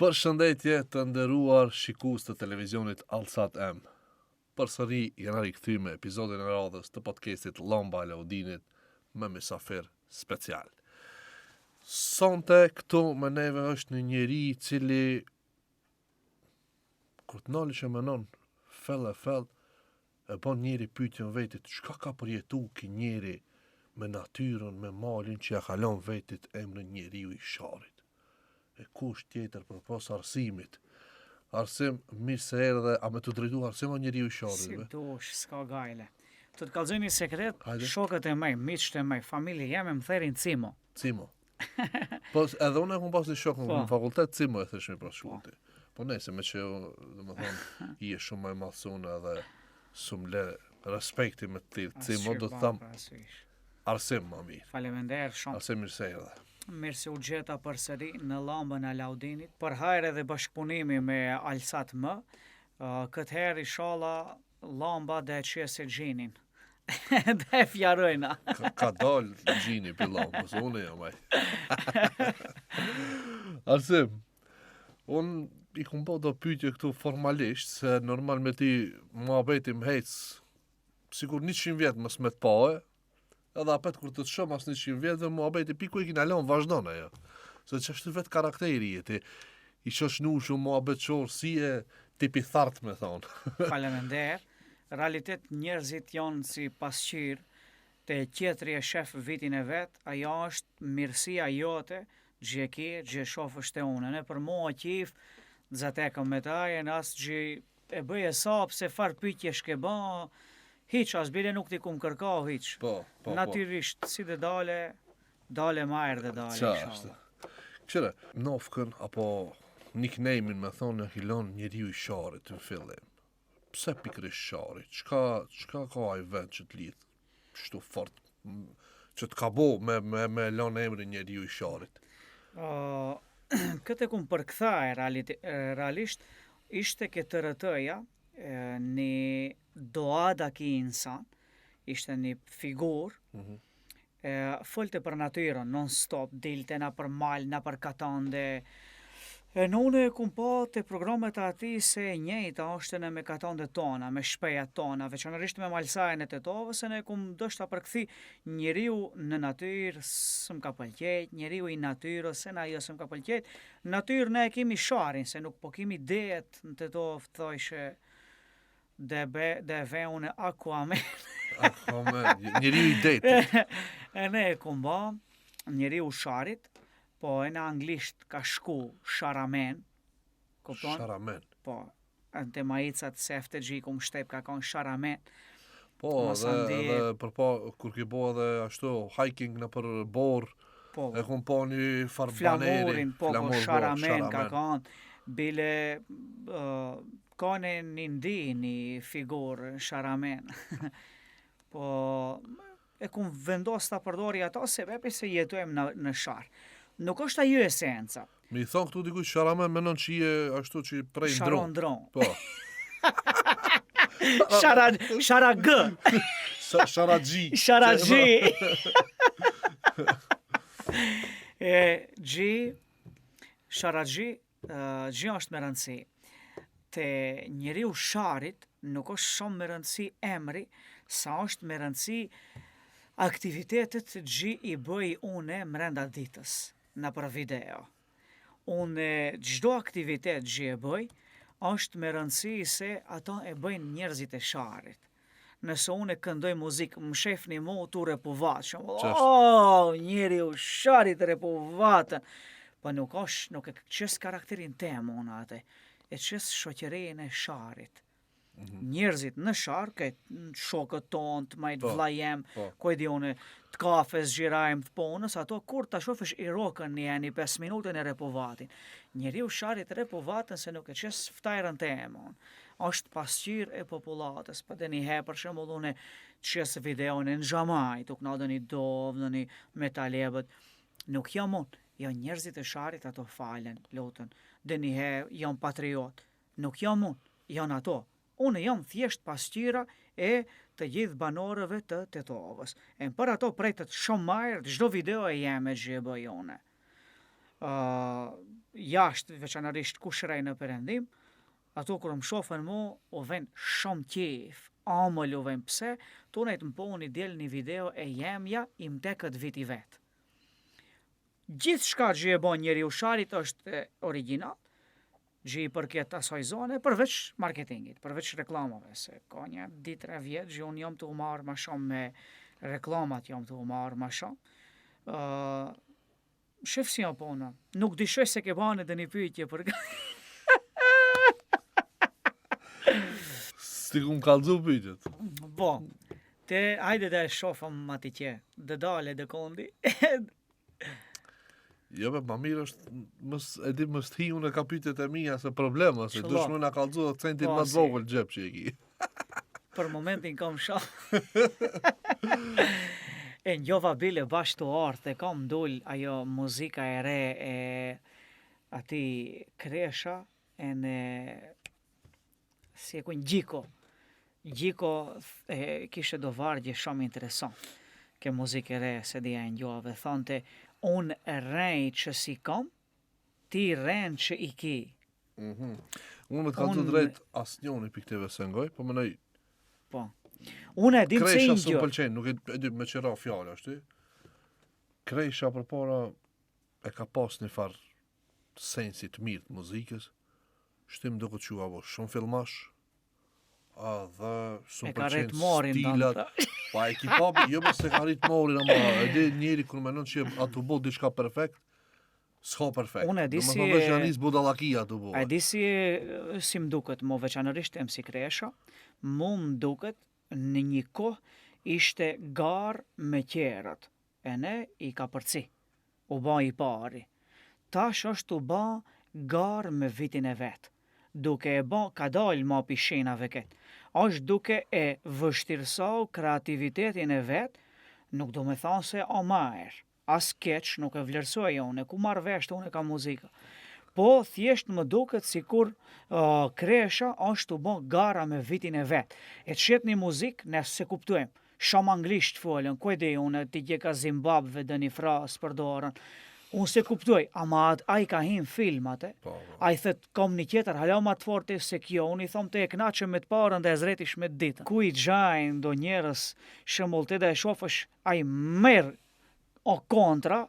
Përshëndetje të nderuar shikues të televizionit Alsat M. Përsëri jena rikthy me episodin e radhës të podcastit Llamba e Alaudinit me mysafir special. Sonte këtu me neve është një njeri i cili kur të nalesh e menon fell e fell e bon njeri pyetjen vetit çka ka përjetu ky njeri me natyrën, me malin që ja ka lon vetit emrin njeriu i Sharrit. E kush tjetër përpos Arsimit. Arsim, mirë se erdhe, a me të drejtu Arsim a njeriu i Sharrit? Si dush, s'ka gajle. Të të kallzoj një sekret, Hajde. shokët e mej, miqtë e mej, familja jeme më therin Cimo. Cimo. Po edhe unë e kom pas një shok në po. fakultet Cimo e thërrshim për shkurti. Po. po nejse meqë, domethënë, je shumë më i madh se unë edhe s'um le respekti me të thirrë Cimo, do të tham Arsim më mirë. Faleminderit shumë. Arsim mirë se erdhe. Mirë se u gjeta përsëri në llambën e Alaudinit. Për hajr edhe bashkëpunimi me Alsat M. Këtë herë ishalla Llamba dhe e qese xhinin. Dhe e fjarojna. Ka, ka dal xhini prej llambës, unë jam ai. Arsim, unë i kum bo do pyetje këtu formalisht, se normal me ti muhabeti më hec, sikur 100 vjet mos me të pa, Edhe apet kur të të shoh mas 100 vjetëve muhabeti pi ku e kina lon vazhdon ajo. Se qashtu vetë karakteri je ti i shoqnushëm muhabetqor si e tip i thart me thonë. Faleminderit. Realitet njerëzit janë si pasqyrë, te tjetri e shef vitin e vet, ajo është mirësia jote që e ke, që e shofësh te unë. Ne për mua qif, zatekëm me ta, e as që E bëj hesap se far pytjesh ke ba, hiç as bile nuk t'i kum kërka hiç. Po, po, po. Natyrisht, si dhe dale, dale ma erë dhe dale, Qa është? Kqyre, nofkën apo nickname-in me thonë e ki lon njeriu i Sharrit në fillim. Pse pikërisht Sharri? Çka, çka ka ai vend që të lidh kështu fort që të ka bo me, me, me lon emrin njeriu i Sharrit? Uh, këtë e kum përkthy realisht ishte ke TRT-ja një doğadaki insan, ishte një figurë, mm -hmm. e, folte për natyrën, non stop, dilte nëpër mal, nëpër katande, E në unë e kum pa te programet e atij se e njëjta është edhe me katandet tona, me shpejat tona, veçanërisht me malsajën e Tetovës, e në e kum dosht ta përkthi njeriu në natyrë s'm ka pëlqejt, njeriu i natyrës, e në ajo s'm ka pëlqejt, Natyrë ne e kemi Sharrin se nuk po kemi det në Tetovë thojshe de be de ve unë Aquaman. Aquaman, njeriu i detit. e ne e kum ba njeriu Sharrit, po e në anglisht ka shku Sharamen. Kupton? Sharamen. Po, në te majicat sefte gji kum shtep ka kon Sharamen. Po, edhe, edhe për pa, kur ki bo edhe ashtu hiking nëpër borë, po, e kum pa një farë baneri. Flamurin, po, po flamur, po, Sharamen ka kon, bile, uh, ka në një ndi, një figurë Sharamen. po, E kum vendos ta përdori ato sebepi se jetojmë në në Sharr. Nuk është ajo esenca. Me i thonë këtu dikush Sharamen menon që je ashtu që prej ndron. Sharon Po. Shara Shara G. Shara G. Shara G. E G Shara G Gjë është me rëndësi. Te njeriu Sharrit nuk është shumë me rëndësi emri, sa është me rëndësi aktivitetet që i bëj une mrenda ditës, nëpër video. Une çdo aktivitet që e bëj, është me rëndësi se ato e bëjnë njerëzit e Sharrit. Nëse unë këndoj muzikë, më shefni mu tu repuvat, shumë, oh, njeriu Sharrit repuvatën. Po nuk është, nuk e qes karakterin tem unë atë, e qes shoqërinë e Sharrit. Mm -hmm. Njerëzit në Sharr, këtë shokët tonë, të majtë po, vlla jem, po. ku e di unë, të kafes, xhirajmë, të punës, ato kur ta shofësh i rokën një një 5 minute në repuvatin. Njeriu Sharrit repuvatën se nuk e qes ftajrën tem unë. Është pasqyrë e popullatës, po dhe një herë për shembull unë qes videon në xhamaj, tu knat ndonjë dovë, ndonjë me talebët, nuk jam unë, janë njerëzit e Sharrit ato falen, lutën, dhe një herë jam patriot, nuk jam unë, janë ato. Unë jam thjesht pasqyra e të gjithë banorëve të Tetovës. E për ato pretet shumë mirë çdo video e jeme që e bëj unë. Uh, jashtë veçanërisht kush rrej në perëndim, ato kur më shofen mu, u ven shumë qejf, amël u ven pse, tu nejtë më po unë i del një video e jemja i më teket viti vetë. Gjithçka që e bon njeriu Sharrit është origjinal, që i përket asaj zone, përveç marketingit, përveç reklamave, se ka një 2-3 vjet që unë jam të u marrë ma shumë me reklamat, jam të u marrë ma shumë. Uh, shef si janë puna. Nuk dyshoj se ke banë edhe një pyetje për S'ti kum kallzu pyetjet. Po. Te hajde dhe e shofëm ma ti qe. Dhe dale dhe kondi. Jo, be, ma mirë është, mos, e di, mos të hi unë ka pyetjet e mia se problem, se dush më na kallzu dhe centin po, më të vogël xhep që e ki. Për momentin kam sha. e njova bile bash të ardhë e kam dul ajo muzika e re e ati Kresha e në si e kujnë Gjiko. Gjiko e, kishte do vargje shumë interesant. Ke muzikë e re se dia e njove, thonte, unë rej që si kam, ti ren që i ki. Mm -hmm. Unë me të kallzu Unë... drejt asnjëni pi këteve se ngoj, po menoj... Po. Unë e dim se i Kresha s'më pëlqen, nuk e, e di me qera fjallë, është. Kresha përpara e ka pas një farë sensi të mirë të muzikës, shti më duket që u bo shumë filmash, a dhe s'më pëlqen stilat, pa e ki pa, jo me se ka rrit morin, ama e di njeri kur menon që a tu bo diçka perfekt, s'ka perfekt. Unë e di si... Më thonë veç janë budallakia tu bo. E di si, si më duket, mo veçanërisht MC Kresha, mu më duket në një kohë ishte garë me tjerët, ene i ka përci, u ba i pari. Tash është tu ba garë me vitin e vet. Duke e ba ka dalë ma pi shenave ket. Është duke e vështirësau kreativitetin e vet, nuk do me thanë se o maer, as keq nuk e vlerësoj unë, ku marr vesh unë ka muzika. Po thjesht më duket sikur uh, Kresha është tu ba gara me vitin e vet. E qet një muzikë ne s'e kuptojmë. Shumë anglisht folën, ku e di unë, ti gje ka Zimbabve dhe një frazë përdorën. Unë se kuptoj, ama at, ai ka hin filmat, e. Po, po. Ai thët, kom një tjetër, hala ma të forte se kjo, unë i thom të e knaqe me të parën dhe e zretish me të ditën. Ku i gjajnë do njerëz, shembull ti dhe e shofësh, ai merr o kontra,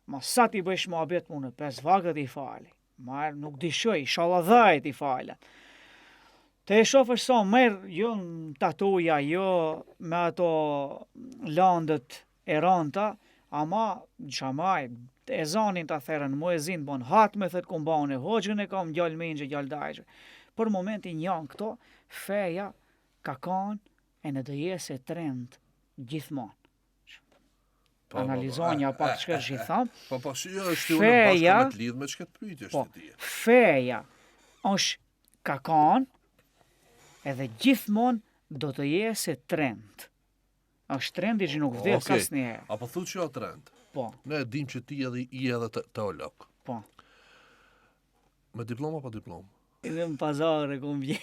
ma sa ti bëjsh muhabet unë, pes vakët i fali. Ma nuk dyshoj, ishalla dhajt i falën. Të e shofësh sa merr, jo në tatuja, jo me ato landët e ranta, ama xhamaj, e zanin ta therën, muezin bon hatme thët kum ba unë, hoxhën e kam djalë menxhe, djalë dajxhe. Për momentin janë këto, feja ka kanë e në do jesë trend gjithmonë. Po, po, po. Analizonja pak çka që i tham. Po po, si jo, është unë bashkë me të lidh me çka të pyetje po, ti. Feja është ka kanë edhe gjithmonë do të jesë trend. Është trendi që nuk vdes okay. asnjëherë. Apo thu që është trend? Po. Ne e dim që ti edhe i edhe te teolog. Po. Me diplomë apo diplomë? Edhe në pazar e kom bje.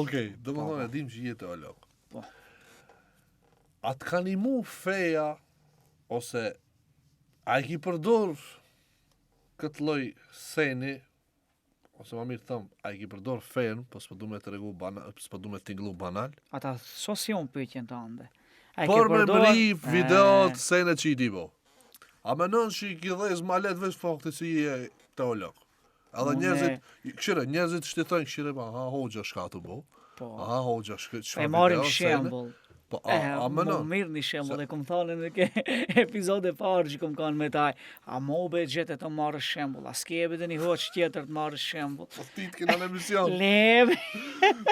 Okej, do më po, thonë e po. dim që je teolog. Po. A të ka nimu feja, ose a e ki përdor këtë lloj seni, ose ma mirë të thëmë, a e ki përdor fenë, po s'po du me të regu banal, s'po du me të tinglu banal? Ata, so si unë pyetjen tënde? A e ki Për me përdor? mri videot sene që i di bo. A menon që i ki dhez ma let veç fakti se je teolog? Edhe njerëzit, këshire, njerëzit që t'i thojnë këshire, pa, ha, hoxha shka të bo, po. ha, hoxha shka, çfarë E marrim shembull. Po, a, a menon? Më mirë një shembull, e kom thonë në ke epizode parë që kom kanë me taj, a mo be gjetë të marrë shembull, a s'ke e një hoxhë tjetër të marrë shembull. Po ti të kena në emision. Leve.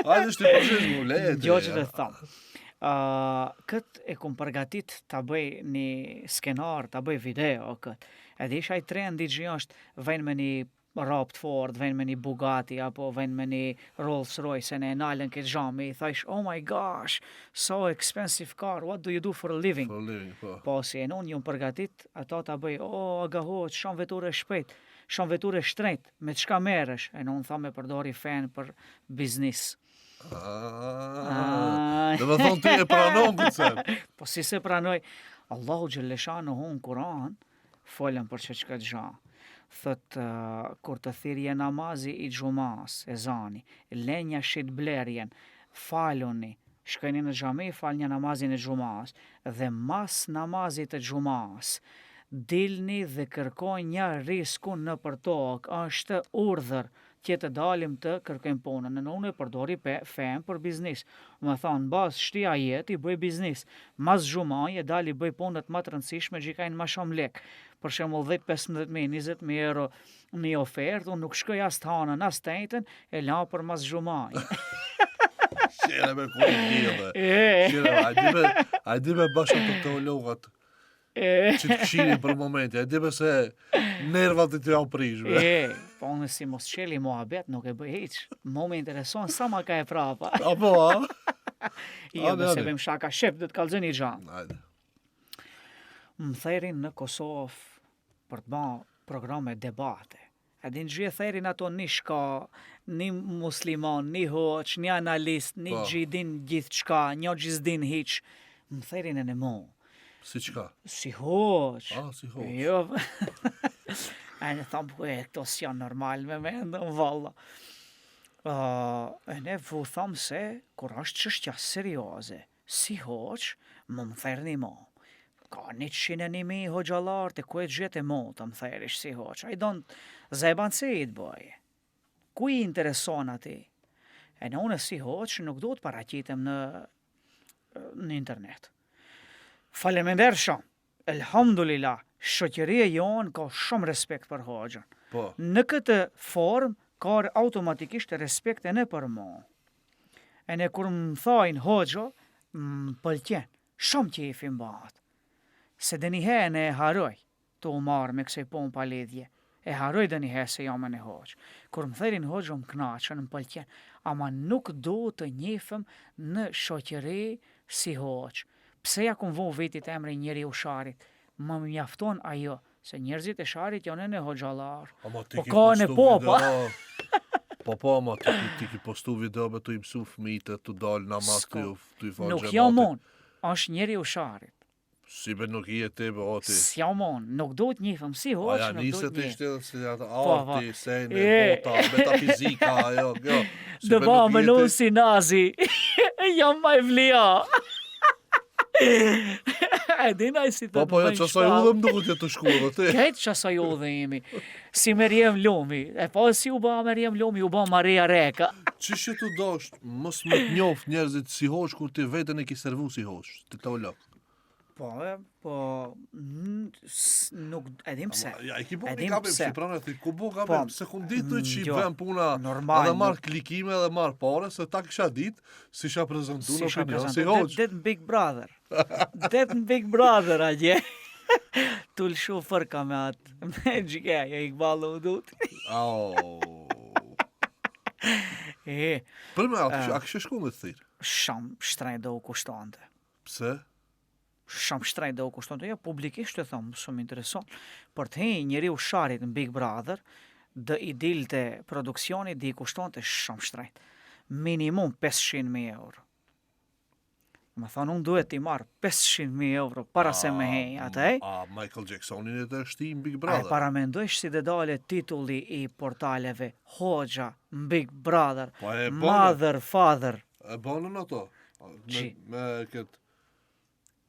Hajde shti përgjigj mu, le. Jo që të tham. Uh, këtë e kom përgatit ta bëj një skenar, ta bëj video këtë. Edhe ish ai trendi që është vjen me një rrap të fort, vjen me një Bugatti apo vjen me një Rolls Royce e ne e nalën këtë xhami, i thash, oh my gosh, so expensive car, what do you do for a living? For a living, po. Po, si e unë jam përgatit, ato ta bëj, oh, aga hoq, shumë veturë e shpejt, shumë veturë e shtrejt, me çka merresh? E unë tha me përdori fen për biznis. Ah, do të thonë ti e pranon këtë sen. Po si se pranoj, Allahu xhelleshanuhu në Kur'an folën për që këtë gja. Thot, uh, kur të thirrje namazi i xhumas, ezani, lenja shitblerjen, faluni, shkojni në xhami, falnja namazin e xhumas, dhe mas namazit të xhumas, dilni dhe kërkonja riskun nëpër tokë, është urdhër që të dalim të kërkojmë punën. Në unë e përdori pe fenë për biznis. Me thonë, në bazë qëti ajeti bëj biznis. Mas xhumaje dali bëj punët më të rëndësishme që i kajnë ma shumë lek. Për shembull 10, 15 mijë, 20 mijë euro një ofertë, unë nuk shkoj as të hanën, as të enjten, e la për mas xhumaje. Qere me ku i lidhe. Qere, a di me, a di me bashkë të teologat E. që të këshirin për momente, a di me se nervat i të janë prishme. E, po unë si mos qeli muhabet nuk e bëj hiç. Mo më intereson sa ma ka e prapa. Apo, a? Jo, A, nëse ne, ne. bëjmë shaka shep, do të kallzoj një gjë. Hajde. Më therin në Kosovë për të ba programe debate. E din që e therin ato një shka, një musliman, një hoq, një analist, një Po. që i din gjithë qka, një që s'din hiq. Më therin e në mu. Si qka? Si hoq. A, si hoq. Jo. e në thamë, po e, këto s'janë normal me mendën, valla. Uh, e ne vu thamë se, kur është çështja serioze, si hoq, më më therni mo. Ka 101.000 hoxhallar të ku e gjetë mo të më therish si hoq. Ai don zeban se i të bëje. Ku i intereson ati? E në unë si hoq nuk do të paraqitem në në internet. Faleminderit shumë. Elhamdulillah, shoqëria jonë ka shumë respekt për hoxhën. Po. Në këtë formë ka automatikisht respekt edhe për mu. E ne kur më thajnë hoxho, më pëlqen, shumë qefi më bëhet. Se dhe njëherë ne e haroj të u marrë me kësaj punë pa lidhje. E haroj dhe njëherë se jam e në hoxhë. Kur më therin hoxho më knaqën, më pëlqen, ama nuk do të njifem në shoqëri si hoxhë. Pse ja kum vu vetit emrin njeri u Sharrit? Më mjafton ajo, se njerëzit e Sharrit janë në hoxhallar. Ama ti Po ki ka në postu popa. video. Po po, ama ti, ki- ti ki postu video me tu i mësu fëmijët tu dalë namaz S'ka. tu tu i falë Nuk xhematit. jam unë, është njeri u Sharrit. Si be nuk je ti be, o ti. S'jam unë, nuk do të njifem si A hoxhë, ja nuk do nise të të njifem. ishte edhe si atë Po, po. arti, sene, E. bota, metafizika, ajo, kjo. Si Dë be ba nuk më je lon ti. si nazi. Jam ma e vlia. E din ai si Po thotë, po, jo, bëjnë qasaj shpall. udhë më duket je të shku edhe ti. Krejt qasaj udhë jemi. Si Merjem Lumi. E po si u ba Merjem Lumi, u ba Maria Reka. Qysh që të dosh, mos më të njoft njerëzit si hosh kur ti veten e ki servu si hosh, ti teolog. Po, e, po, n- s- nuk, e dim pse. Ja, i ki bo E një dim gabim, pse. si prane, ti ku bo gabim, Po, se kum ditë që i jo, vën puna, normal, edhe marr nuk- klikime edhe marr pare, se ta kisha ditë, si isha prezentu Si në isha opinion, si prezentu. hoq. Det, det në Big Brother. Det në Big Brother, atje. Tu lëshu fërka me atë. Me gjike, jo i këballu u dut. Au. E, Për me, a, a kishe shku me të thirë? shumë shtrejt do u kushtonte. Pse? Shumë shtrejt do u kushtonte. Jo, publikisht e thom, s'më intereson. Për të hi njeriu Sharrit në Big Brother, do i dilte produksioni, di i kushtonte shumë shtrejt. Minimum 500.000 euro. Më thonë, unë duhet t'i marr 500.000 euro para se me hej atë, ej? A, Michael Jacksonin e të shti në Big A e Brother. paramendojsh si dhe dale titulli i portaleve Hoxha, në Big Brother, Po e bonën. Mother, Father. E bonën ato. Me, Qi? me këtë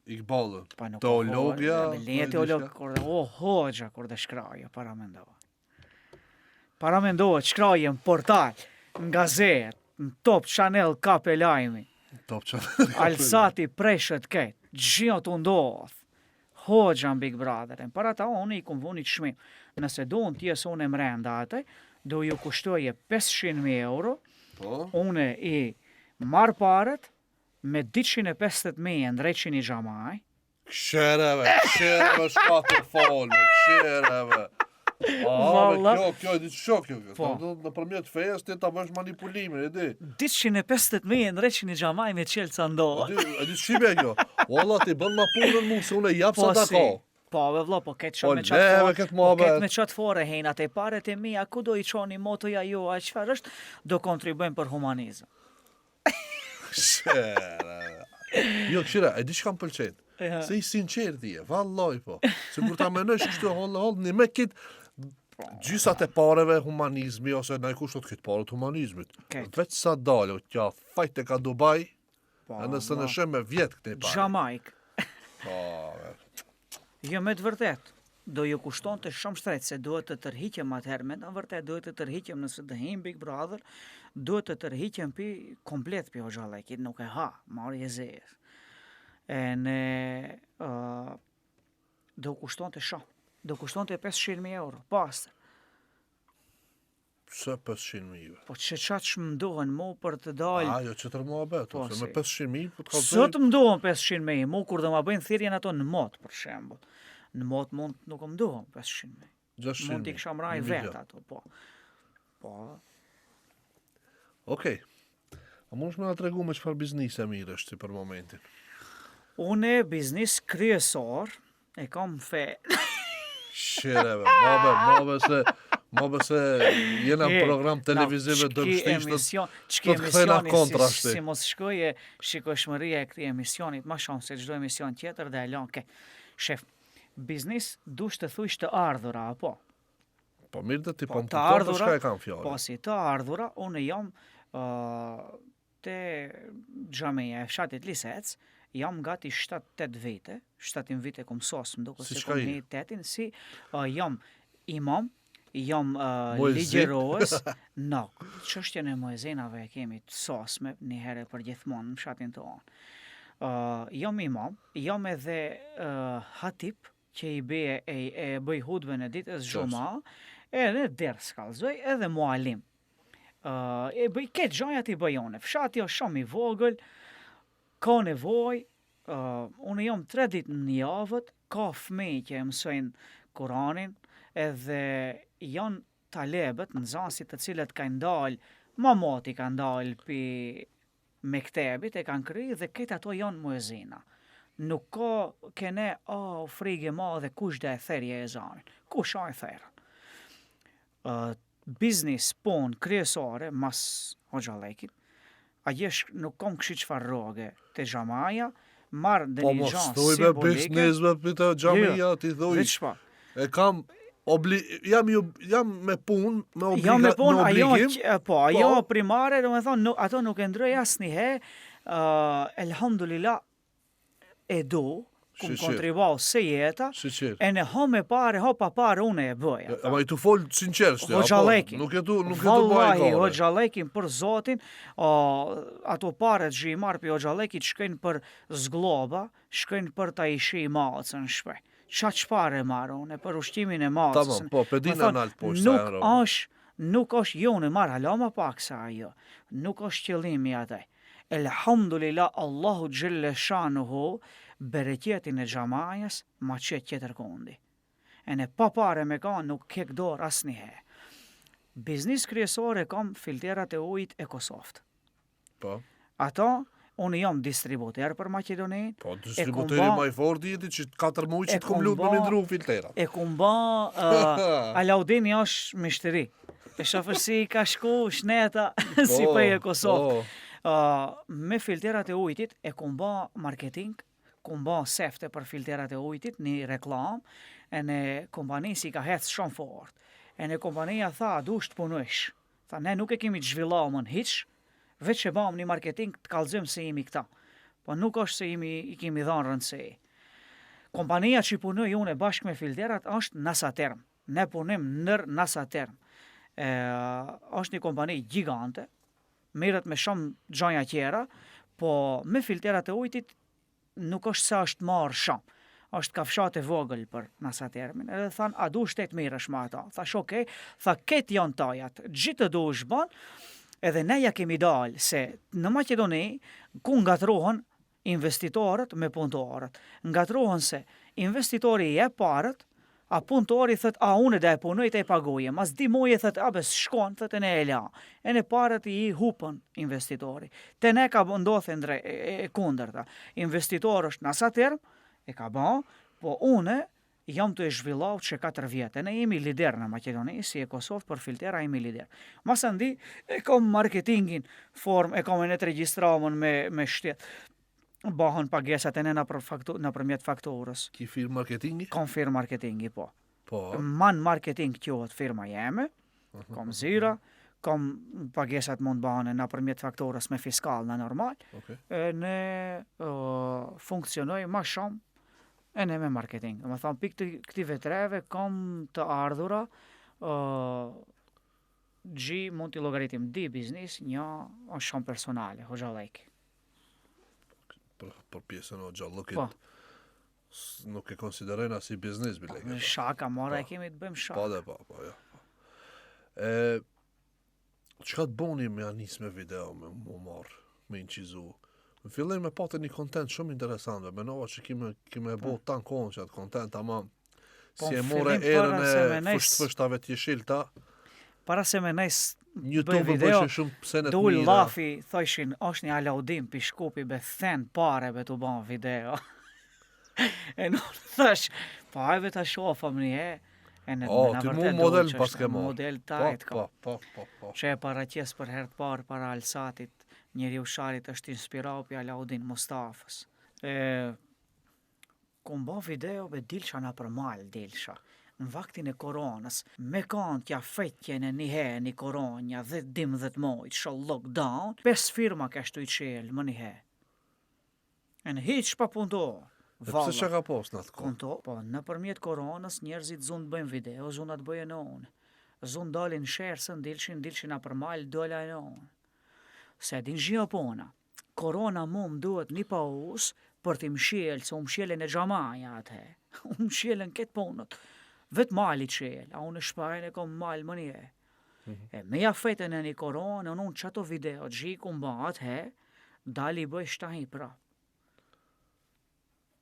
Iqballën. Pa nuk Teologia, Me leje po e teolog, diçka. kur dhe, o, hoxha, kur dhe shkraje, paramendova. Paramendova, shkraje në portal, në gazetë, në Top Channel kape lajmi. Top Channel. Alsati preshët ketë, gjithë të ndodh. Hoxha në Big Brother, në para ta unë i kum vuni çmim. Nëse duan t'jes unë e mrenda atë, do ju kushtoje 500.000 euro, Po. unë i marr paret me 250.000 e ndreqin i xhamaj, Këshereve, këshereve, shka të folme, këshereve. A, me Valla. kjo, kjo, e di që kjo, kjo. Po. Do të nëpërmjet fejes ti ta bësh manipulimin, e di. 250.000 e ndreqin i xhamaj me qelca E ndodh. di, e di ç'i kjo. Valla ti bën ma punën mu se unë e jap Po sa ta si. ka. Po, ve vlla, po ketë Po, shumë me qatë leve fore, këtë po muhabet. ketë me qatë fore hejnë, atë e paret e mia, ku do i qoni motoja jo, a çfarë është, do kontribuojmë për humanizëm. Këshereve. Jo, këshira, e di çka më pëlqen. Ja. Se i sinqert je, vallaj po. Se kur ta mendojsh kështu holl holl, një me kit. Po. Gjysat e pareve humanizmi ose naj kush të këtë paret humanizmit. Këtë. Veç sa dalë, kja fajt e ka Dubai, Po, e nëse në shem me vjet këte pare. Xhamajk. Po, Jo me të vërtet, do ju kushtonte shumë shtrejt se duhet të tërhiqem atëherë, me të vërtet duhet të tërhiqem nëse të him Big Brother, duhet të tërhiqem pi komplet pi hoxhallekit, nuk e ha, marrë e zezë. E ne uh, do kushtonte shumë, do kushtonte 500.000 euro, pastër. pse 500.000? Po që qa që më duhen mu për të dalë, A, jo që të muhabet, Po, ose si. me 500.000, po të ka Sot më duhen 500.000, mu kur do ma bëjnë thirrjen ato në mot, për shembull. Në mot mund nuk më duhen 500.000. 600.000. Mund t'i kisha mraj një vet milion. ato, po. Po, Okej. A mund me na tregu me çfarë biznise mirë është ti për momentin? Une biznis kryesor e kam fe. Shireve, mabe, mabe se, mabe se jena në E, program televiziv na, e ç'ki dëmshtishtët, emision, ç'ki do të kthejna emisioni, kontra si, shti. si mos shkoje shikoshmëria e këtij emisionit, ma shumë se çdo emision tjetër dhe e lon ke. Shef, biznis dush të thuj të ardhura, apo? Po mirë dhe ti, po Po, më të kupton për ardhura, çka e kam fjalën. Po si të ardhura, unë jam uh, te xhamia e fshatit Lisec, jam gati 7-8 vite, 7 vite kom sos, më duket Si se çka kom je? hi tetin, si uh, jam imam, jam uh, Muezin. ligjërues, no, çështjen e muezinave e kemi të sosme një herë për gjithmonë në fshatin tonë. Uh, jam imam, jam edhe uh, hatip, që i beje e, e bëj hutbën e ditës xhuma, edhe ders kallzoj, edhe mualim. Uh, e bëj këtë gjëja i bëj unë. Fshati është shumë i vogël, ka nevojë, uh, unë jam tre ditë në javët, ka fëmijë që e mësojnë Kuranin, edhe janë talebët, nxënësit të cilët kanë dalë, ma moti kanë dalë pi mektebit e kanë kry dhe këtë ato janë muezina. Nuk ka kene, a, oh, frigë e madhe, kush dhe e therje e zanin. Kush a e therën? Uh, biznis, punë, kryesore, mas hoxhallekit, a jesh nuk kom këshi qëfar roge te xhamaja, marrë dhe Po një mos gja thuj me simbolike, biznis me pita xhamia, Jo, ti thuj. veç pa. E kam obli jam ju jam me punë, me obliga, Jo me punë, me ajo, obligim. që- po, ajo Po. primare, do me thonë, nuk, ato nuk e ndroj asnjëherë, uh, elhamdulillah, e do, kum Shqyqir. kontribau se jeta, Siqer. e në ho me pare, ho pa pare, unë e bëja. Ama i tu fol sinqerisht, apo Hoxhallekin. nuk e tu nuk e tu bëj Vallahi, gare. hoxhallekin për zotin, o, ato paret që i marr për hoxhallekit shkojnë për zgloba, shkojnë për ta i shi macën në shpe. Qa çfarë e marr unë për ushqimin e macës. Tamam, po, pe Me dina thonë, nalt poshtë, Nuk sa janë roba. është, nuk është, jo unë e marr hala ma pak sa ajo. Nuk është qëllimi ataj. Elhamdulillah, Allahu xhelle shanuhu, bereqetin e xhamajes ma qet tjetër kundi. E ne pa pare me ka nuk kek dorë asnjëherë. Biznis kryesor e kam filterat e ujit Ecosoft. Po. Ato, unë jam distributer për Maqedoninë, Po e kum distributeri ba- më i fortë jeti që katër muaj që e të kum kum lut me ba- më ndru filterat. e kum ba, uh, Alaudini është mishtëri. E shofër si ka shku shneta, si Po, për e Kosovë. po. Uh, me filterat e ujtit e kum ba marketing, kum ba sefte për filterat e ujtit, një reklam, e në kompani si ka hecë shumë fort. E në kompania tha, dush të punojsh. Tha, ne nuk e kemi të zhvillamën hiq, veç e bam një marketing të kallëzojmë se jemi këta. Po nuk është se jemi, i kemi dhënë rëndësi. Kompania që i punoj unë bashkë me filterat është Nasaterm. Ne punim nër Nasaterm. E, është një kompani gigante, merret me shumë gjëra tjera, po me filterat e ujtit nuk është se është marrë shumë. Është kafshat e vogël për Nasatermin. Edhe thanë, a dush të mirësh me ata? Thash, okej, tha, ketë janë tajat, gjithë të dush bën, edhe ne ja kemi dalë se në Maqedoni, ku ngatrohen investitorët me punëtorët. Ngatrohen se investitori i jep parët, a punëtori thot, a unë da e punoj të e paguje. Mas di muje thot, a bes shkon, thot e ne e la. E ne parët i hupën investitori. Te ne ka ndodhë ndre, e, e, e kundërta. Investitor është Nasaterm, e ka ba, po une jam të e zhvillau që 4 vjetë. Ne jemi lider në Maqedoni, si e Kosovë, për filtera jemi lider. Masandi, e kom marketingin, form, e kom e ne të regjistramen me, me shtet. Bahen pagesat e ne nëpër faktu, nëpërmjet fakturës. Ki firmë marketingi? Kom firmë marketingi, po. Po. Man Marketing quhet firma jeme, kom zyra, kom pagesat mund bëhen nëpërmjet faktorës me fiskal në normal, Okej. e ne uh, funksionoj ma shumë e ne me marketing. Do me thonë, pikë të këtive treve kom të ardhura, uh, Gji mund t'i llogaritim di biznis, një është shumë personale, hoxhallëk. Për, për pjesën e hoxhallëkit. Po. s- Nuk e konsiderojnë si biznis bile. Po, shaka, mora Po. e kemi të bëjmë shaka. Po dhe po, po, jo. po. E, çka të boni me anis me video, me mu marr, me incizu? Në fillim me patë një content shumë interesant, be, menova që kime, kime bo tanë kohën që atë content, ama Po, si e në more fillim erën para se e me nes- fusht fushtave të jeshilta, Para se me nes YouTube bëj video, bëshë shumë sene të Dul mira. lafi, thojshin, është një Alaudin pi Shkupi be then pare be tu ban video. e nuk thash, po hajve ta shohëm një herë. E në, O, në ti mu vërtet model dul që pas është ke marrë. Model Po, tajt, ka. po, po, po, po. Që e paraqes për herë të parë para Alsatit, njeriu Sharit është inspirau pi Alaudin Mustafës. E, ku mba video be dilsha na për mal dilsha. Në vaktin e koronës, me kanë t'ja fetje në një herë një koronë, një 10-12 mojt, sho lockdown, pes firma kashtu i qelë më një herë. E në hiq pa punëtor. E pse çka ka pas në atë kohë? Konto, po nëpërmjet koronës njerëzit zunë të bëjnë video, zunë atë bëjnë në unë. Zunë dalin shersën, dilshin, dilshin apër mal, dola në unë. Se din gjia pona. Korona mu më duhet një pauzë për t'i mshelë, se u mshelën e xhamaja atë. U mshelën këtë punët. Vetë mali qelë, a unë shpajnë e kom mal më një. E me ja fetën e një koronë, unë unë qato video, gji ku mba atë, dali i bëj shtahi prap.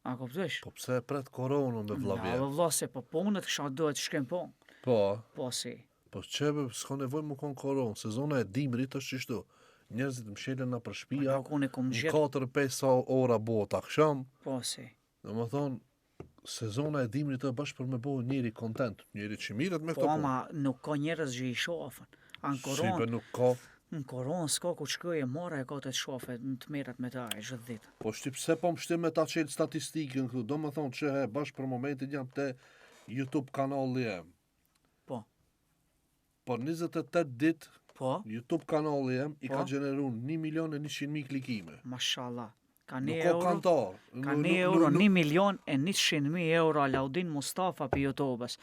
A kuptosh? Po pse e pret koronën me vlla Ja, vjet? vlla se po punët kësha duhet shkrim po. Po, Po si. po çebe s'ka nevojë më kon koronë, sezona e dimrit është kështu. Njerëzit mshelen nëpër shtëpia, Po, Nuk unë e kom në gjetë, 4-5 sa ora bëhet aksham, po si. do më thonë, sezona e dimrit është bashkë për me bo njeri kontent, njeri që mirret me Po këto punë. ama nuk ka njerëz që i shohën. A në Si koronë, be nuk ka, në koronë s'ka ku shkoj e mora e ka të të shofe, të merret me ta e gjithë ditën. po shti pse po më shti me ta qelë statistikën këtu, do më thonë që he, bashkë për momentin jam te YouTube kanali jem. Po. Për 28 ditë, Po, YouTube kanali jem i ka Po. gjeneru 1 milion e 100 mijë klikime. mashallah. Ka Nuk një ka euro, kantar. ka Nuk- një nuk- euro, nuk- 1 milion e 100 mijë euro Alaudin Mustafa për YouTube-ës.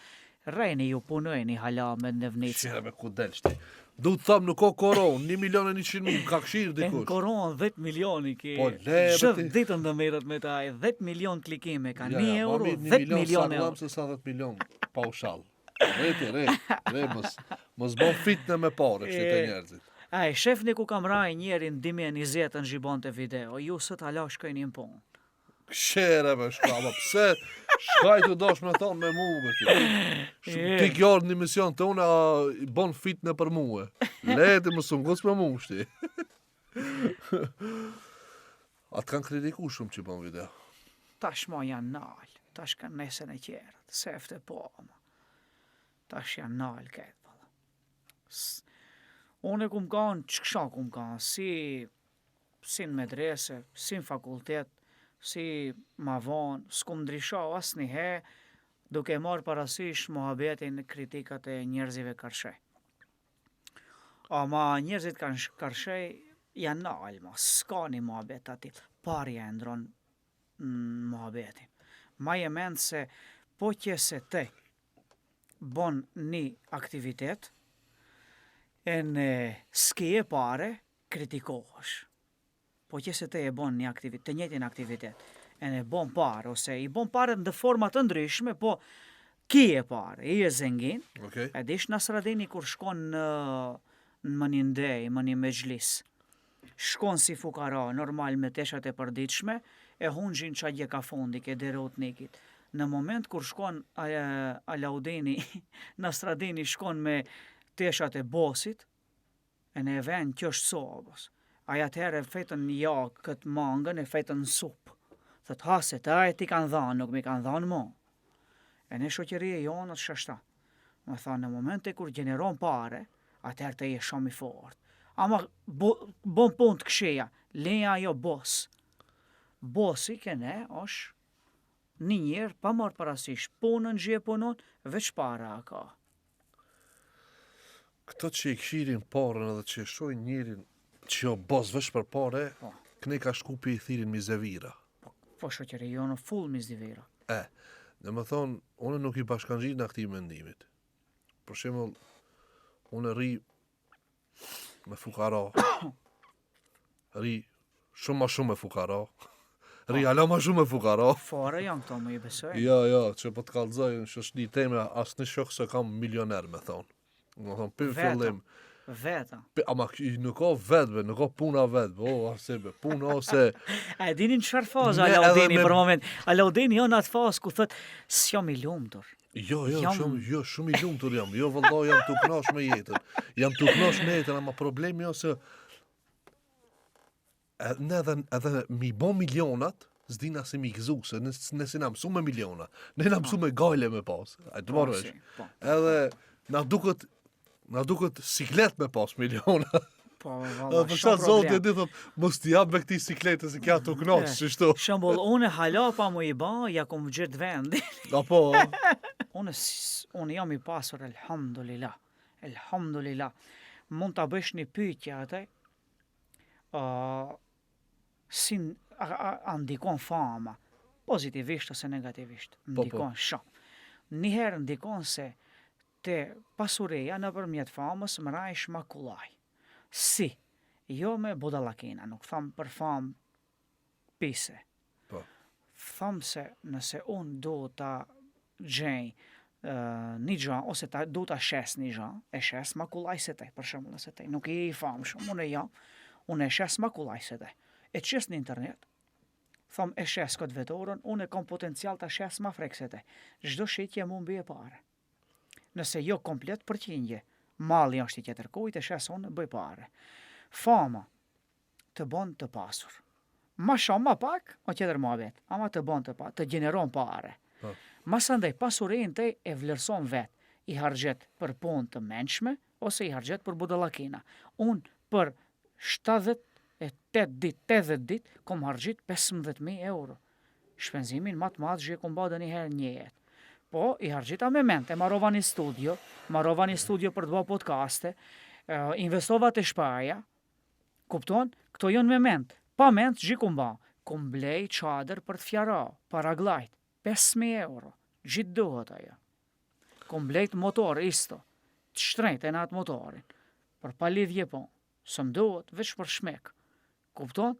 Rejni ju punojni hala me nevnicë. Qyre me ku del shti. Du të tham nuk ka koronë, 1 milion e 100 mijë, më ka këshirë E në dikush. koronë 10 milioni ke. Po, le, be Gjithë ti. ditën do merret me ta, 10 milion klikime ka, Ja, 1 ja, ma euro, mirë 10 milion sa euro. se sa 10 milion paushall. Re ti, re, re, mos, mos bon fitne me pare, kështu te E. njerëzit. A e shefni ku kam raj njerin 2020 në zhibonte video, ju sot hala shkojni në punë. Këshere be shka, ma pse shkaj të dosh me thonë me mu be ti. Sh- Je. Ti kjo ardhë në emision të unë, a i bon fitne për mue. Le ti mos u nguc me mu shti. A të kanë kritiku shumë që bon video. Tash mo janë nal, tash kanë nesën e tjerët, sefte po, ama. Tash janë nal këtë, valla. S- Unë e kum kanë, që kësha kum kanë, si, si në medrese, si në fakultet, si ma vonë, s'kum ndrysho asnjëherë, duke marrë parasysh muhabetin, kritikat e njerëzve karshej. Ama njerëzit kanë sh- karshej janë nal, ma, s'ka një muhabet aty. Parja e ndron mm, muhabetin. Ma je mend se po që se te bon një aktivitet, e në s'ke e pare, kritikohesh. Po që se te e bon një aktivitet, të njëjtin aktivitet, e në bon pare, ose i bon pare në forma të ndryshme, po ki e pare, i e zengin, Okej? E dish Nasradini kur shkon në në më një ndej, më një mexhlis. Shkon si fukara, normal me teshat e përditshme, e hungjin qa gje ka fundi ke derotnikit. Në moment kur shkon a, Alaudini, Nasradini shkon me teshat e bosit, e në e vend kjo është sobës. Ai atëherë e fetën një jakë këtë mangën e fetën në supë. Thot, ha se ta e ti kanë dhanë, nuk mi kanë dhanë mo. E në shoqëria jonë është shashta. Më tha, në momente kur gjeneron pare, atëherë të je shumë i fort. Ama bo, bon punë të kësheja, leja ajo bos. Bosi ke ne është. Një njerë, pa marrë parasysh punën që e punon, veç para a ka. Këto që i kshirin parën edhe që e shojnë njerin që jo boss veç për pare, Po. këne ka shkupi i thirin mizevira. Po, po shoqëri jonë full mizevira. E, dhe më thonë, unë nuk i bashkangjit në këti mendimit. Për shembull, unë rri me fukara, rri shumë ma shumë me fukara, rri hala ma shumë me fukara. Fare janë këto, më i besoj. Jo, jo, që po të kallëzoj në shoqni teme, asnjë shok se kam milioner, me thonë. Me thonë, për Veta. fillim, Veta. Pe, ama k- nuk ka vetë, be, nuk ka puna vetë, be, o, ase be, puna ose... A e dini në çfarë fazë Ne edhe Alaudini me- për moment? Alaudini jo në atë fazë ku thot s'jam i lumtur. Jo, jo, Jam- shumë, jo, shumë i lumtur jam. Jo, vëlla, jam të kënaq me jetën. Jam të kënaq me jetën, ama problemi është se e, ne edhe edhe mi bo milionat, s'dina se mi gëzu, se ne, ne si na mësu me miliona. Ne na mësu me gajle me pas. A të Po, marrë vesh. si, po. Edhe na duket na duket siklet me pas miliona. Po, Edhe valla, për shumë çfarë zoti e problem. di thot, mos t'i jap me këtij siklete se kja të kënaq, E, qështu. Shembull, unë hala pa më i ba, ja kom gjetë vendin. Apo, Unë, s- unë jam i pasur, elhamdulillah. Elhamdulillah. Mund ta bësh një pyetje atë. Ë si n- a, a, a ndikon fama pozitivisht ose negativisht? Po, po. Ndikon shumë. Një herë ndikon se te pasuria nëpërmjet famës më rajsh ma kollaj. Si? Jo me budallakina, nuk tham për famë pise. Po. Tham se nëse unë do ta gjej ë, një gjë ose ta do ta shes një gjë, e shes ma kollaj se te, për shembull, nëse te nuk je i famshëm, unë jam, unë e shes ma kollaj se te. E qes në internet, tham e shes këtë vetorën, unë e kam potencial ta shes ma frek se te. Çdo shitje mu mbi e pare. Nëse jo komplet përqindje, malli është i tjetër kujt, e shes unë, bëj pare. Fama të bën të pasur. Ma shumë, ma pak, o tjetër muhabet, ama të bën të pa, të gjeneron pare. Po. Masandaj pasurinë te e vlerëson vet, i harxhet për punë të mençme ose i harxhet për budallakina. Unë për 78 ditë, 80 ditë kom harxhit 15000 euro. Shpenzimin më të madh që e kom bërë ndonjëherë në jetë. Po, i harxhita me mend, e marrova një studio, marrova një studio për të bërë podcaste, e, investova te shpaja, kupton? Këto janë me mend. Pa mend, gjë kum ba. Kum blej çadër për të fjara, paraglajt, 5000 euro. Gjithë duhet ajo. Kum blejt motor isto, të shtrenjtë e në atë motorin. Për pa lidhje po, së më duhet, veç për shmek. Kupton?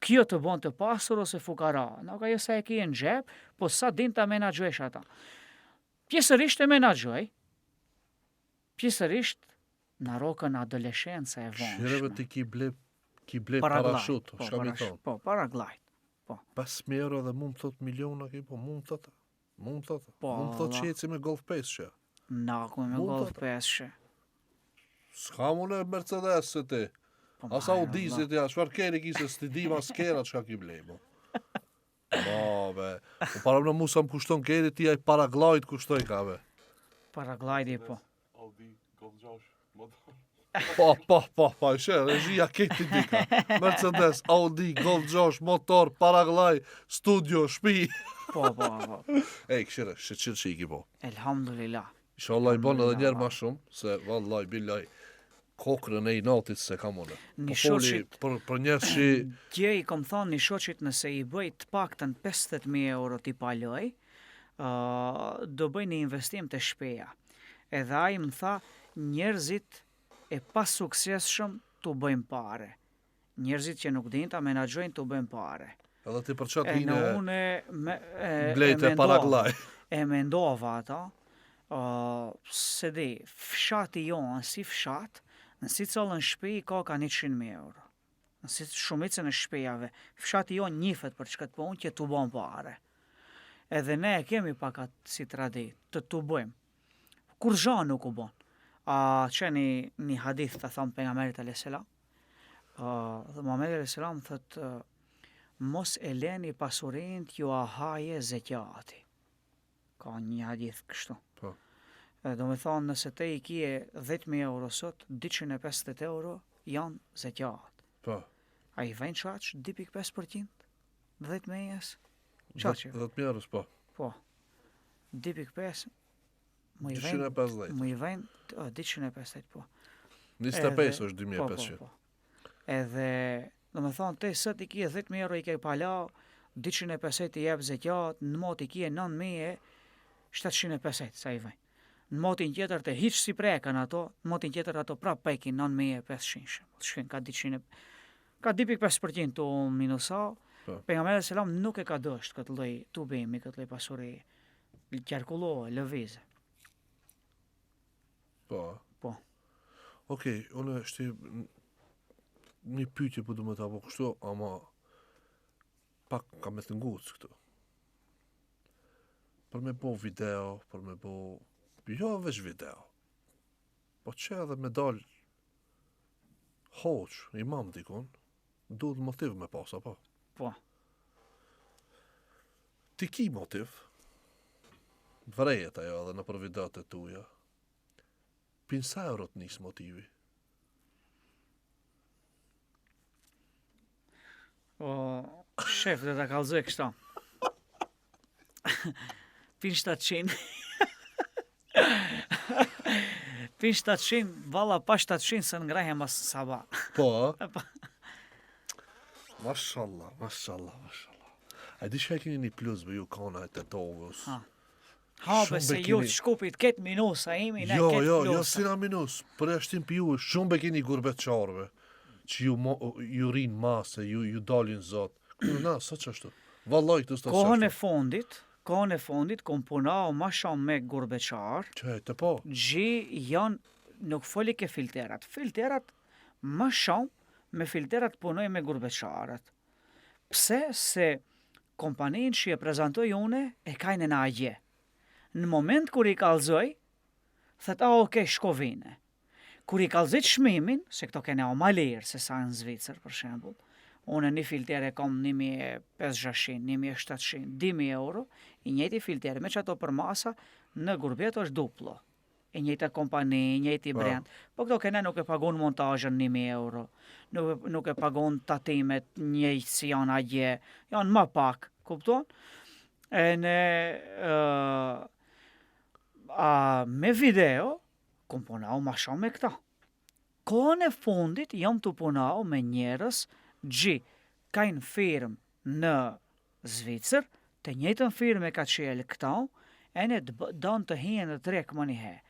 Kjo të bon të pasur ose fukara. Nuk ajo sa e ke në xhep, po sa din ta menaxhosh ata. Pjesërisht e menaxhoj, pjesërisht na rokën adoleshenca e Shireve vonshme. ti ki ble ki ble Paraglajt, parashut, po, çka mi parash- thon. Po, paraglajt. 5000 euro dhe mu më thot miliona ki, po mu më thot. Mu më thot. Po, Mu më thot valla. që eci me Golf 5 që. Na, ku me Mund Golf të- 5 S'kam unë Mercedes se ti. Po, As marrë, Audi valla. se ti, a çfarë keri ki se s'ti di mas kera çka ki blej, po. Po, be. Po para më mu sa më kushton keri ti ai paraglajt kushtoj ka be. Paraglajdi, po. Audi, Golf 6, motor. Po, po, po, po, ishe, regjia këtë dika. Mercedes, Audi, Golf 6, motor, paraglaj, studio, shtëpi. Po, po, po. Ej, këshire, sheqir që i ki po. Elhamdulillah. Inshallah i bën edhe njerë Alhamdulillah. ma shumë, se vallaj billaj kokrën e inatit se kam unë. Një Po foli shoqit- për për njerëz që Dje i kom thonë një shoqit nëse i bëj të paktën 50.000 euro t'i paloj, uh, do bëj një investim të shpeja. Edhe ai më tha, njerëzit e pasuksesshëm t'u bëjnë pare. Njerëzit që nuk dinë ta menaxhojnë t'u bëjnë pare. edhe ti për çat E në hine unë e, me, e, e blejtë e mendova- paraglaj. E mendova ata, uh, se di, fshati jonë, si fshat, në si cëllën shtëpi ka ka 100.000 euro. Në si shumicën e shtëpiave, fshati jonë njifet për çka të punë që tu bon pare. Edhe ne e kemi pak atë si traditë, të tubojmë. Kur gja nuk u bon. A që një, një hadith të thonë pejgamberit alayhis salam, ë, dhe Muhamedi alayhis salam thotë ë, mos e leni pasurinë t'ju a haje zekati. Ka një hadith kështu. Po. E, do me thonë, nëse te i kije 10.000 euro sot, 250 euro janë zekat. Po. A i vejnë qaq 2.5%? 10.000 jes? Qa që? 10.000 euros, po. Po. 2.5 më i vjen 250. Më i vjen 250, po. 25 është 2500. Po, po, po. Edhe, do me thonë, te sot i kje 10.000 euro i ke pala, 250 i jep zeqat, në mot i kje 9.750, sa i vjen. Në motin tjetër të hiq si prekën ato, në motin tjetër ato prap prekin 9500, shkojnë ka 200 ka 2.5% të minusa, po. Pejgamberi alejhi selam nuk e ka dësht këtë lloj tubimi, këtë lloj pasurie. Qarkullohe, lëvize. Po. Po. Okej, okay, unë është një pyetje po du me ta bo kështu, ama pak ka me të ngucë këtu. Për me bo video, për me bo... Jo veç video. Po që edhe me dal hoxhë, imam dikun, duhet motiv me pas, apo? Po. Ti ki motiv, vrejet ajo edhe nëpër videot e tuja, Pin sa euro të nis motivi? O, shef, dhe ta kallzoj kështu. Pin 700. Pin 700, valla pa 700 se ngrehem as sabah. Po, a? Po. Mashallah, mashallah, mashallah. A di që e keni një plus be ju kana e Tetovës? Ha. Ha, be se ju të Shkupit këtë minus, a imi ne jo, këtë jo, jo, si na minus, përjashtim për ju, shumë be keni gurbetçarëve, që ju, mo, ju rinë mase, ju, ju dalin zot. Këtu na, së që ashtu? Vallaj, këtu s'të Kohën e fundit, kohën e fundit, kom punau ma shumë me gurbetçar, Që e të po? Gji janë, nuk foli ke filterat. Filterat, më shumë, me filterat punoj me gurbetçarët. Pse? Se kompaninë që e prezantoj une e kajnë në atje. Në moment kur i kallzoj, thët, a, okej, shko vine. Kur i kallzoj çmimin, se këto kene o ma lirë se sa në Zvicër, për shembull, une një filter e kom 1500, 1700, 2000 euro, i njëjti filter me qato përmasa në gurbet është duplo. E njëjta kompani, i njëjti po. brand. Po këto kene nuk e pagun montazhën 1000 euro, nuk, nuk e pagun tatimet njëjtë si janë atje, janë ma pak, kupton? E ne, uh, a, me video, kom punau ma shumë me këta. Kohën e fundit jam tu punau me njerëz që kajnë firmë në Zvicër, të njëjtën firmë e ka çelë këta, ene don të hije në treg menjëherë.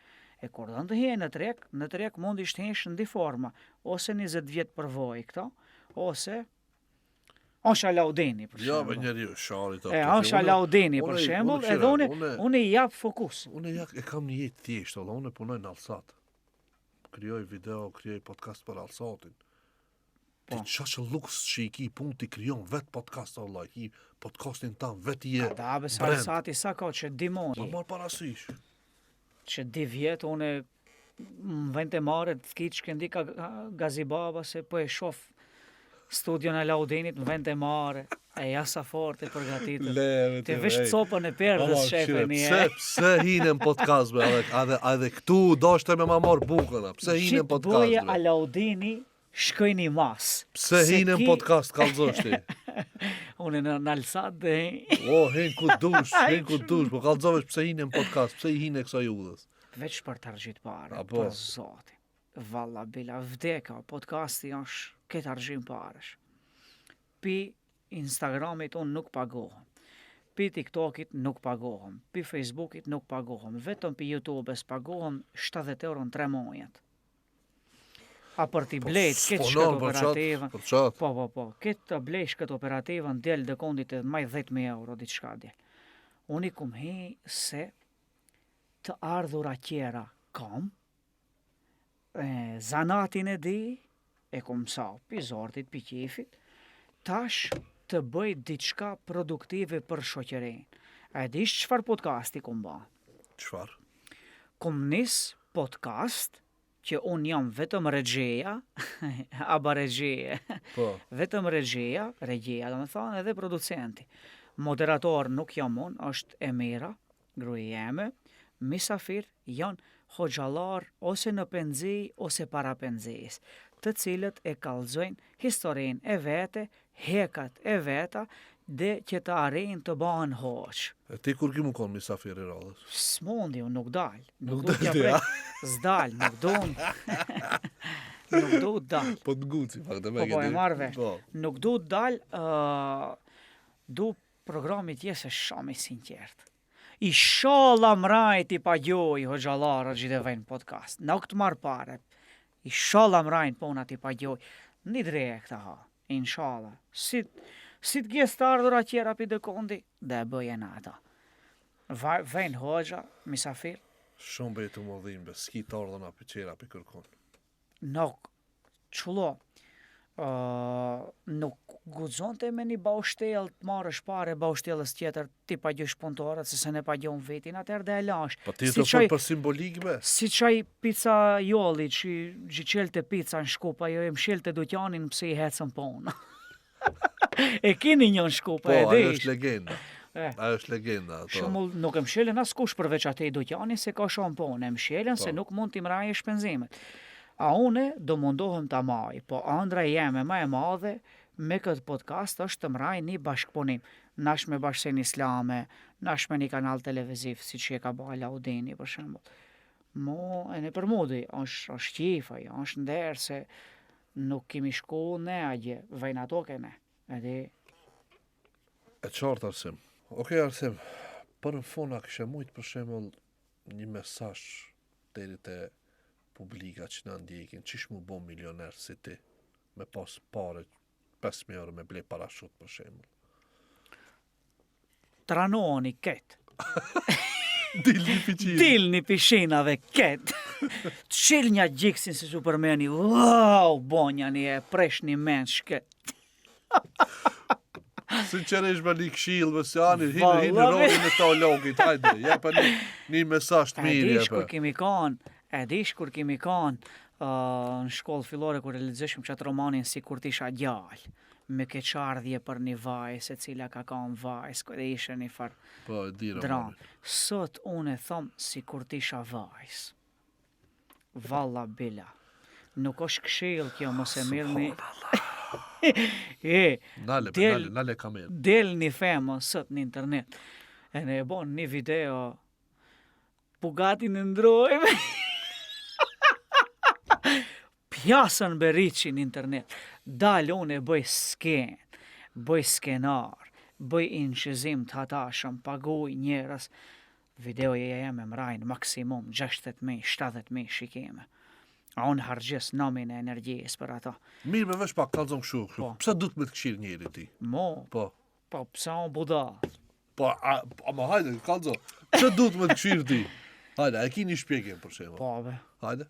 E kur don të hije në treg, në treg mundesh të hish në dy forma, ose 20 vjet përvojë këto, ose është Alaudini për shembull. Jo, me njeriu shari të. E është Alaudini për shembull, edhe unë unë i jap fokus. Unë ja e kam një jetë thjesht, valla, unë punoj në Alsat. Krijoj video, krijoj podcast për Alsatin. Ti po. qa që luks që i ki punë, ti krijon vetë podcast, Allah, i ki podcastin tanë, vetë i e Da, be sa Alsati sa ka që di moni. Ma marrë parasysh. Që di vjetë, unë më vjen të marrë, të ki që këndi ka Gazi Baba, se po e shof studion e Alaudinit, më vjen të marrë. E ja sa fort e përgatitur. Le, Ti veç copën e perdhes shefe një. Pse, pse hine në podcast, be, edhe, edhe, edhe këtu dashte me ma marrë bukën, pse hine në podcast, be? Gjithë boje Alaudini Shkoj një mas. Pse hine në podcast kallzosh ti? Unë në në Alsat dhe O, hin ku dush, hin ku dush, po kallzo veç pse hine në podcast, pse i hine kësaj udhës? Veç për të harxhit pare, Apo. për zotin. Valla bila vdeka, podcasti është këtë harxhim paresh. Pi Instagramit unë nuk pagohem. Pi TikTokit nuk pagohem. Pi Facebookit nuk pagohem. Vetëm pi YouTubes pagohem 70 euro në 3 mujët. A për t'i po, blejt këtë shkët operativën. Për qatë. Po, po, po. Këtë të blejsh këtë operativën, del dhe kondit e maj 10.000 euro, diçka del. Unë i kum hi se të ardhura tjera kam, e, zanatin e di, e kum msa, pi zortit, pi qefit, tash të bëj diçka produktive për shoqërinë. A e dish çfarë podcasti kum ba? Çfarë? Kum nis podcast që unë jam vetëm regjia, aba regjie, po. vetëm regjia, regjia, domethonë edhe producenti. Moderator nuk jam unë, është Emira, gruaja jeme, misafir janë hoxhallar ose në penzi ose para penzisë, të cilët e kallzojnë historinë e vete, hekat e veta, Dhe që të arrijnë të bëhen hoxhë. E ti kur ki mu konë misafir i radhës? S'mundi, unë nuk dal. Nuk, nuk dal ti, a? S'dal, nuk du. nuk du dal. Po të nguci, pak të me Po, po, e marr vesh. Po. Nuk du dal, uh, du programi t'jesë shumë i sinqert. Ishalla mrajt i pagjoj hoxhallarët që të vejnë podcast. Nuk të marr pare. Ishalla mrajnë puna t'i pagjoj. Një drekë të ha. Inshallah. Si, si të gjesë të ardhura tjera pi dëkondi, dhe e bëje në ata. Va, vejnë hoxha, misafir. Shumë bëj të më dhimbe, s'ki të ardhuna pi qera pi kërkon. Nuk, qëllo, uh, nuk guxonte me një baushtell të marrësh pare baushtellës tjetër ti pagjosh punëtorët se se ne pagjon vetin atëherë dhe e lash. Po ti si të për simbolikë be? Si qaj pizzaioli që që çelte pica në Shkup, ajo e mshelte duqanin pse i hecën puna. e keni një në Shkup, po, e di. Po, ajo është legenda. E. Ajo është legenda ato. Shembull, nuk e mshelën askush përveç atij duqanin se ka shumë punë, e mshelën po. se nuk mund t'i mraje shpenzimet. A une do mundohem ta maj, po ëndra jeme më e madhe me këtë podcast është të mraj një bashkëpunim. Nash me Bashkësinë Islame, nash me një kanal televiziv, siç e ka ba Alaudini, për shembull. Mo, e në për mudi, është, është qejf, ajo, është nder se nuk kemi shku ne atje, vejnë ato ke ne. Edhe... E qartë, Arsim. Okej, Arsim, për në fund a kishe mujtë për shembull një mesazh deri te publika që na ndjekin, qysh mu bo milioner si ti, me pas pare 5.000 euro me ble parashut për shembull. Tranohoni ket. Dilni pishinë. Dilni pishinave ket. Çelnja gjiksin si Supermeni. Wow, bonja një e preshni mendsh ket. Sinqerisht me një këshillë, me se ani, hinë, hinë rolin e teologit, hajde, jepe një, një mesazh të mirë, jepe. E dish kur kemi kanë, e dish kur kemi kanë, uh, në shkollë fillore kur e lexoshim qatë romanin sikur t'isha djalë, me keqardhje për një vajzë e cila ka kanë vajzë, kur e ishe një farë po, e di romanin. Sot unë e thom sikur t'isha vajzë. Valla bila. Nuk është këshillë kjo mos e mirrni. e, nale, del, nale, nale kamerë. Del një femën sot në internet. E ne e bon një video Bugatin e ndrojmë. Pjasën beriqi në internet. Dal unë e bëj sken, bëj skenar, bëj incizim të hatashëm, paguj njerëz. Videoja jeme mrajnë maksimum 60.000, 70.000 shikime. A unë harxhes namin e energjisë për ato. Mirë, me veç pak, kallzom kështu, kështu. Po. Pse duhet me të kqyrë njeri ti? Mo? Po. Po, pse unë budall? Po, a, a ma hajde, kallzo. Pse duhet me të kqyrë ti? Hajde, a e ki një shpjegim për shembull? Po, be. Hajde.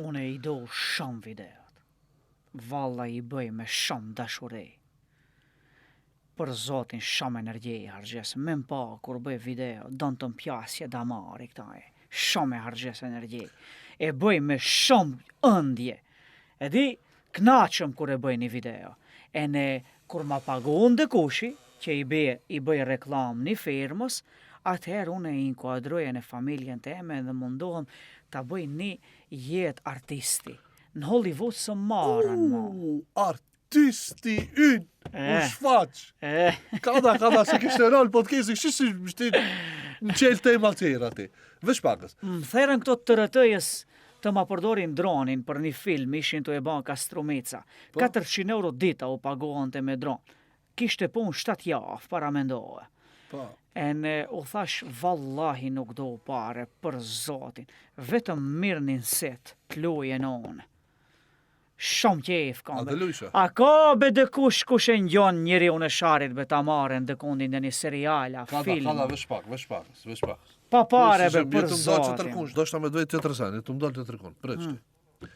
Unë i do shumë videot. Valla i bëj me shumë dashuri. Për zotin shumë energji i harxhes. Me më pa kur bëj video, don të më pjasje damari këta e. Shumë e harxhes energji. E bëj me shumë ëndje. E di, knaqem kur e bëj një video. E ne, kur ma pagun dikushi, që i bëj, i bëj reklamë një firmës, atëherë unë e inkuadroj në familjen teme dhe mundohem ta bëj një jetë artisti. Në Hollywood së marrën, mo. Artisti ynë, u shfaq. E. Kada, kada, se kishte rol podcasti, kështu si shti në qelë tema tjera ti. Veç pakës. Më therën këto të TRT-jës të ma përdorin dronin për një film, ishin të e ban ka Strumica. Po? 400 euro dita u paguante me dron. Kishte punë 7 javë, paramendohe. Po. E ne u thash, vallahi nuk do pare, për zotin. Vetëm mirë në set, të lujën unë. Shumë qejf kam. A të lujsha? A ka be dikush kush e ngjon njeriun e Sharrit be ta marrën dikundin në një serial a film. Kada, kada, veç pak, veç pak, veç pak. Pa pare be për zotin. Tjetër kun, doshta me dojt tjetër sen, të më dal tjetër kun, prit hmm.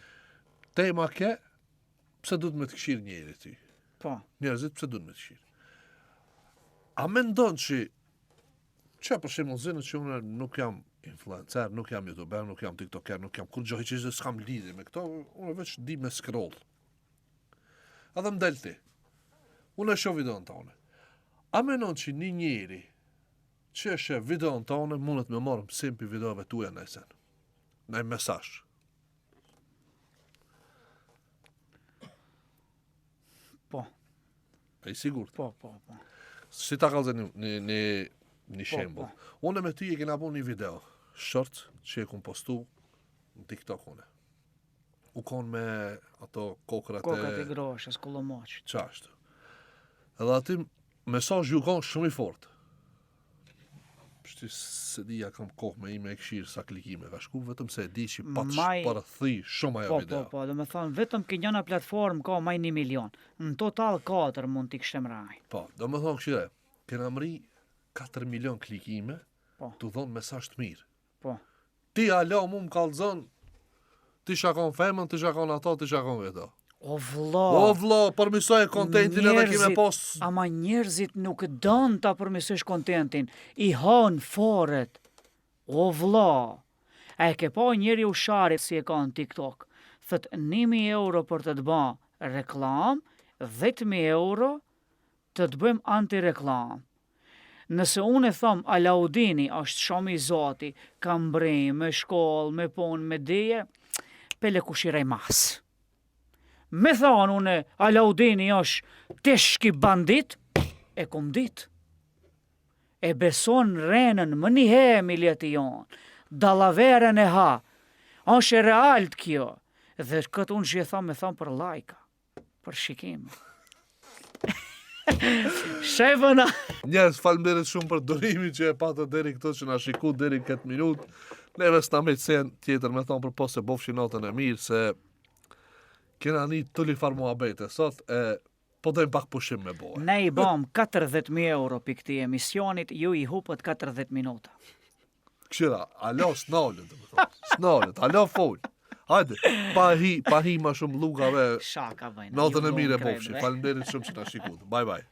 Tema ke, pse duhet me të kqyrë njeri ty? Po. Njerëzit pse duhet me të kqyrë? A mendon që Që për shembull zënë që unë nuk jam influencer, nuk jam youtuber, nuk jam tiktoker, nuk jam kurrgjë hiç që s'kam lidhje me këto, unë veç di me scroll. Edhe më del ti. Unë e shoh videon tonë. A menon që një njeri që e sheh videon tonë mundet me marrë mësim për videove tuja në sen? Në mesazh. Po. A i sigurt? Po, po, po. Si ta kallzoj një, një, një, një Po, shembull. po. Unë me ty e kena bo një video short që e kum postu në TikTok une. U kon me ato kokrat Kokat e e groshës, kullomoqit. qashtu. Edhe aty mesazhi ju kon shumë i fortë. Pështi se di ja kam kohë me ime e këshirë sa klikime ka shku, vetëm se e di që pat Maj- shpërthi shumë ajo Po, video. po, po, do me thonë, vetëm ke njëna platformë ka maj një milion. Në total 4 mund t'i kishte mraj. Po, do më thonë këshire, kena mri 4 milion klikime, Po. të dhonë mesazh të mirë. Po. Ti alo mu më kallzon, ti shakon femën, ti shakon ato, ti shakon këto. O vlla. O vlla, përmisoj kontentin edhe kime Njerëzit- pos... Ama njerëzit nuk don ta përmisësh kontentin, i han foret. O vlla. A e ke pa njeri u sharit si e ka në TikTok? Thët 1000 euro për të të ba reklam, 10.000 euro të të bëjmë anti-reklam. Nëse unë e thom Alaudini është shumë i zoti, ka mbrej me shkollë, me punë, me dije, pele kushiraj mas. Me thonë une, Alaudini është teshki bandit, e kum dit. E beson renën më një he mileti jonë, dallaveren e ha, është e realt kjo. Dhe këtë unë që e tham me tham për lajka, për shikim. Shefëna! Njerëz, faleminderit shumë për durimin që e patët deri këtu që na shiku deri në këtë minutë. Neve s'na met sen tjetër me thonë për po se bofshi natën e mirë se kena një tëli farë muhabete sot e po dojmë pak pushim me boe. Ne i bam 40.000 euro për këti emisionit, ju i hupët 40 minuta. Këshira, alo s'nalet, do të thonë. S'nalet, alo fol. Hajde, pa hi, pa hi ma shumë llugave. Shaka bëjnë. Natën e ju mirë e lumë bofshi. krejtve. Faleminderit shumë që na shikuat. Bye bye.